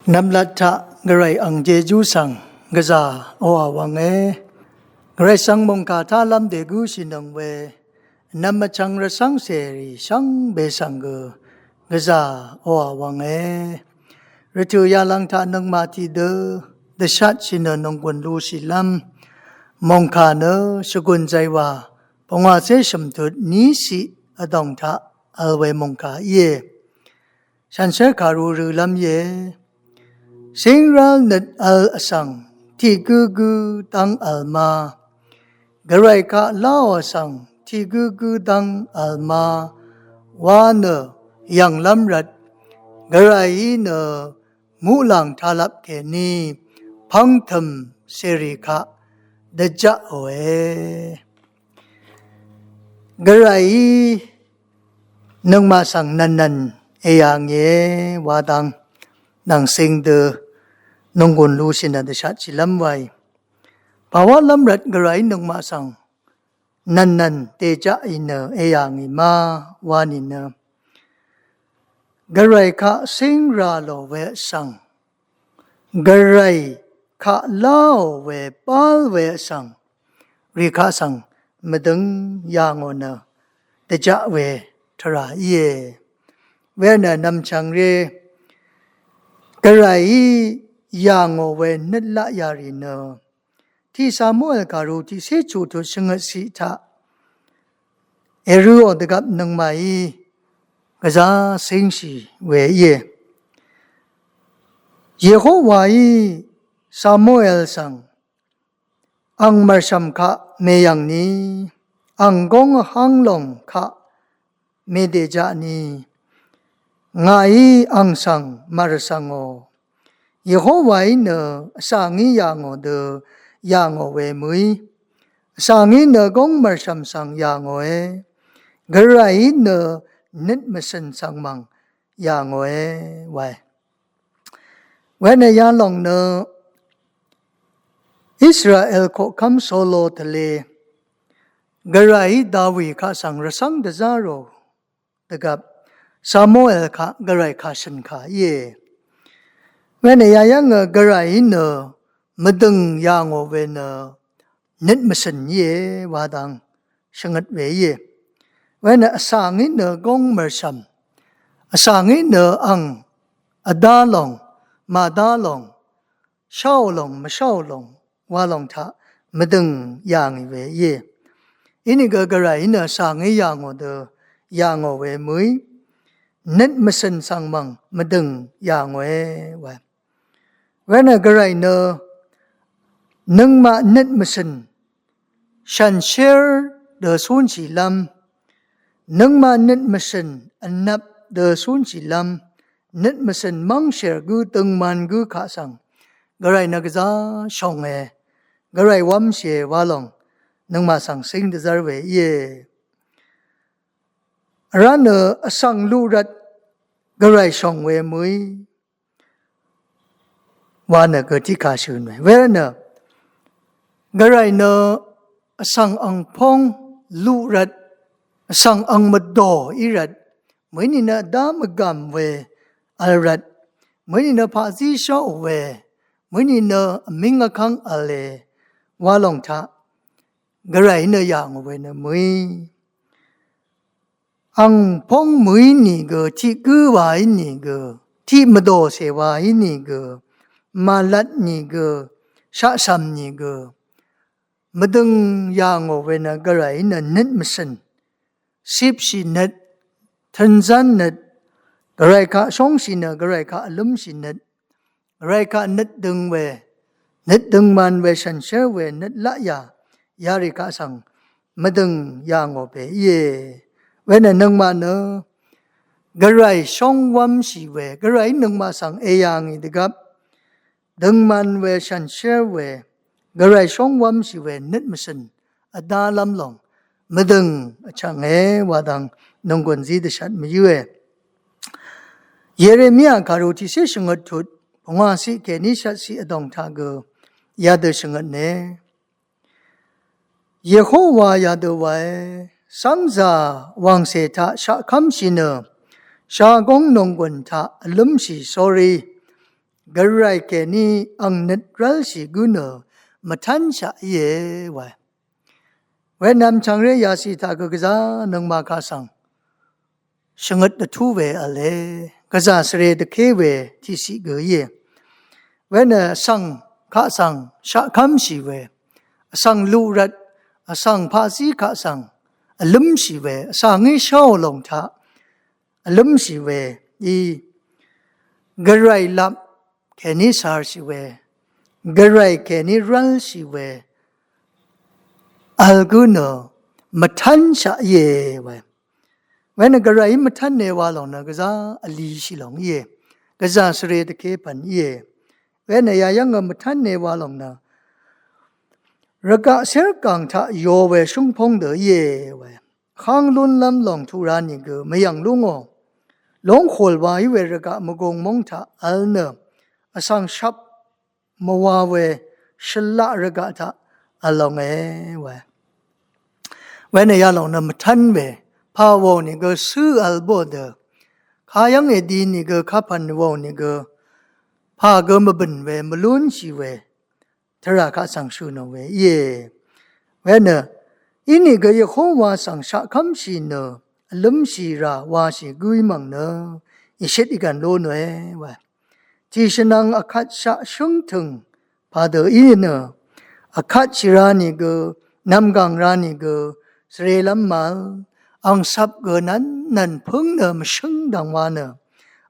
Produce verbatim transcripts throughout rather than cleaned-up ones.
Nvmlat taq Gvray ang Jejú svng gvzà oqà wvnge. Gvray svng mòngkà taq lv́m dègǿshìnøng we nvm vchvng rvcv́ng cèrì shvngbe svng gø gvzà oqà wvnge. Rvtø̀ yalvng taq nøngmaq tiqdø dvshatshì nø nònggùn lushìlv́m mòngkà nø shvgùn zaywà pungwàcé shø̀mtut níciq vdòng taq vl we mòngkà íe. Shanshér kàru rølv́m íe. Cíngrál nøt vl vsvng tiq gǿgǿ dv́ng vl ma, Gvray kaq láò vsvng tiq gǿgǿ dv́ng vl ma wa nø yv̀nglv́m rvt, Gvrayí nø muqlàng taqlap kèní pv́ngtø̀m cèrì kaq dvjaqòe. Gvrayí nøngmaq svng nv̀nnv̀n èyà ngìe wa dang nvng cing dø nònggùn lushì nø dvshatshìlv́m waì. Pàwálv́m rvt Gvrayí nøngmaq svng nv̀nnv̀n dèjaqì nø èyà ngì ma wa nìnø, Gvray kaq cíngrà lò we vsvng, Gvray kaq láò we bál we vsvng, rì kaq svng mvdøng yà ngò nø dvjaq we tvrà íe. Wenø nv̀mchv̀ng ré Gvrayí yà ngò we nøt laq yà rì nø tiq Samuel kàru tiqcé chuqtut shvngøt ciq taq èrøò dvgvp nøngmaqí gvzá cíngshì we íe. Yehowaí Samuel svng ang mv̀rshv̀m kaq mèyv̀ng ni, ang góng vháng lòng kaq mèdèjaq ni, ngàí ang svng màrvsvngò. Yehowaí nø vsvngí yà ngò dø yà ngò we mø̀í. Vsvngí nø góng mv̀rshv̀m svng yà ngòe. Gvrayí nø nøt mvcø̀n svng mv̀ng yà ngòe wae. Wenø yalòng nø Israel koqkv́m solo tvle Gvrayí Dawi kaq svng rvcv́ng dvzá rò dvgvp Samuel kaq Gvray kà shø̀n kà íe. Wenø yayv́ngø Gvrayí nø mvdø̀ng yà ngò we nø nøt mvcø̀n íe wa dang shvngøt we íe. Wenø vsvngí nø góng mv̀rshv̀m, vsvngí nø ang vdá lòng màdá lòng, sháò lòng mvsháò lòng wa lòng taq mvdø̀ng yà ngì we íe. Inìgø Gvrayí nø vsvngí yà ngò dø yà ngò we mø̀í, nøt mvcø̀n svng mv̀ng mvdø̀ng yà ngòe wae. Wenø Gvray nø nøngmaq nøt mvcø̀n shànshér dø cúnshìlv́m, nøngmaq nøt mvcø̀n vnvp dø cúnshìlv́m, nøt mvcø̀n mv́ngshèr gǿ døngman gǿ kaq svng Gvray nø gvzá shònge, Gvray wv́mshìe wa lòng nøngmaq svng cíng dvzv́r we íe. Vrá nø vsvng luq rvt Gvray shòng we mø̀í wa nø gø tiqkà shø̀n we. Wervtnø Gvray nø vsvng angpóng luq rvt, vsvng ang mvdò í rvt, mø̀í nìnø vdá mvgàm we vl rvt, mø̀í nìnø paqzí sháò we, mø̀í nìnø vmíng vkv́ng v̄le wa lòng taq Gvray nø yà ngò we nø mø̀í. Angpóng mø̀í nìgø, tiq gǿ wa í nìgø, tiq mvdòcè wa í nìgø, màlat nìgø, shaqcv̀m nìgø, mvdø̀ng yà ngò we nø Gvrayí nø nøt mvcø̀n, cipshì nøt, tø̀nzán nøt, Gvray kaq shóngshì nø Gvray kaq vlǿmshì nøt, Gvray kaq nøt døng we, nøt døngman we, shànshér we, nøt laqyà yarì kaq svng mvdø̀ng yà ngò pè íe. Wenø nøngmaq nø Gvray shóng wv́mshì we, Gvrayí nøngmaq svng èyà ngì dvgvp, døngman we, shànshér we, Gvray shóng wv́mshì we nøt mvcø̀n vdálv́m lòng mvdø̀ng vchvnge wa dang nònggùn zí dvshat mvyǿe. Yeremia kàru tiqcé shvngøt tut pungwàciq kèní shatciq vdòng taq gø yadø shvngøtne. Yehowa yadø wae, cv́ngzà wàngcè taq shaqkv́mshì nø shagóng nònggùn taq vlǿmshì sórí Gvray kèní ang nøt rv́lshì gǿ nø mvtánshaq íe wa. Wenvm chvngré yacì taq gø gvzà nøngmaq kaq svng shvngøt dvtú we v̄le, gvzà svre dvké we tiqciq gø íe. Wenø vsvng kaq svng shaqkv́mshì we, vsvng luqrvt, vsvng paqzí kaq svng vlǿmshì we, vsvng í sháò lòng taq vlǿmshì we í, Gvray lap kèní sharshì we, Gvray kèní rv́lshì we vl gǿ nø mvtánshaq íe we. Wenø Gvray í mvtánne wa lòng nø gvzà vlishì lòng íe. Gvzà svre dvké pv̀n íe. Wenø yayv́ngø mvtánne wa lòng nø rvgaq sérgàng taq yo we shúngpóng dø íe we. Kang lúnlv́m lòng tuq ra nìgø mvyv̀ng lú ngò. Lóngkòl wa í we rvgaq mvgung móng taq vl nø vsvng shvp mvwa we shvlaq rvgaq taq vl longe we. Wenø yalòng nø mvtán we, pà wàò nìgø cǿ vl bò dø, kayv́ng èdi nìgø kapv̀n wàò nìgø pà gø mvbø̀n we, mvlúnshì we, tvrà kaq svng shø̀ nò we íe. Wenø inìgø Yehowa svng shaqkv́mshì nø vlǿmshì rà washì gǿ í mv̀ng nø ìshøt ìgv̀n lú nòe we. Tìshvnvng vkatshaq shǿngtø̀ng padø í nø, vkatshì ra nìgø, nv̀mgàng ra nìgø, svrelv́m màvl, ang cvp gø nvn nvn pǿng nø mvshǿng dv̀ng wa nø,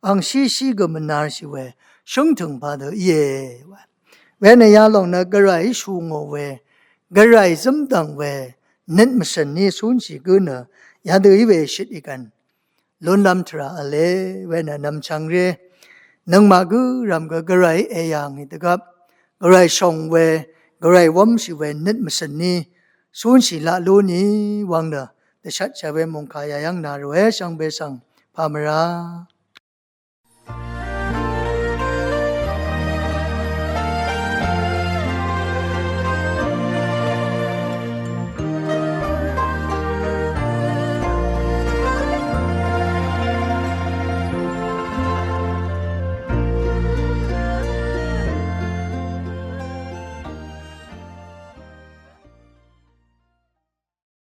ang shíshí gø mvnarshì we shǿngtø̀ng padø íe we. Wenø yalòng nø Gvray shù ngò we, Gvray zǿmdv̀ng we, nøt mvshø̀n ní cúnshì gǿ nø, yadø í we shøt ìgv̀n lúnlv́m tvrà v̄le. Wenø nvmchvngré nøngmaq gǿ rv̀m gø Gvray èyà ngì dvgvp, Gvray shòng we, Gvray wv́mshì we nøt mvshø̀n ní cúnshì laq lú nì wvng nø, dvshvtshà we mòngkà yayv́ng nà ròe shvngbe svng pà mvrá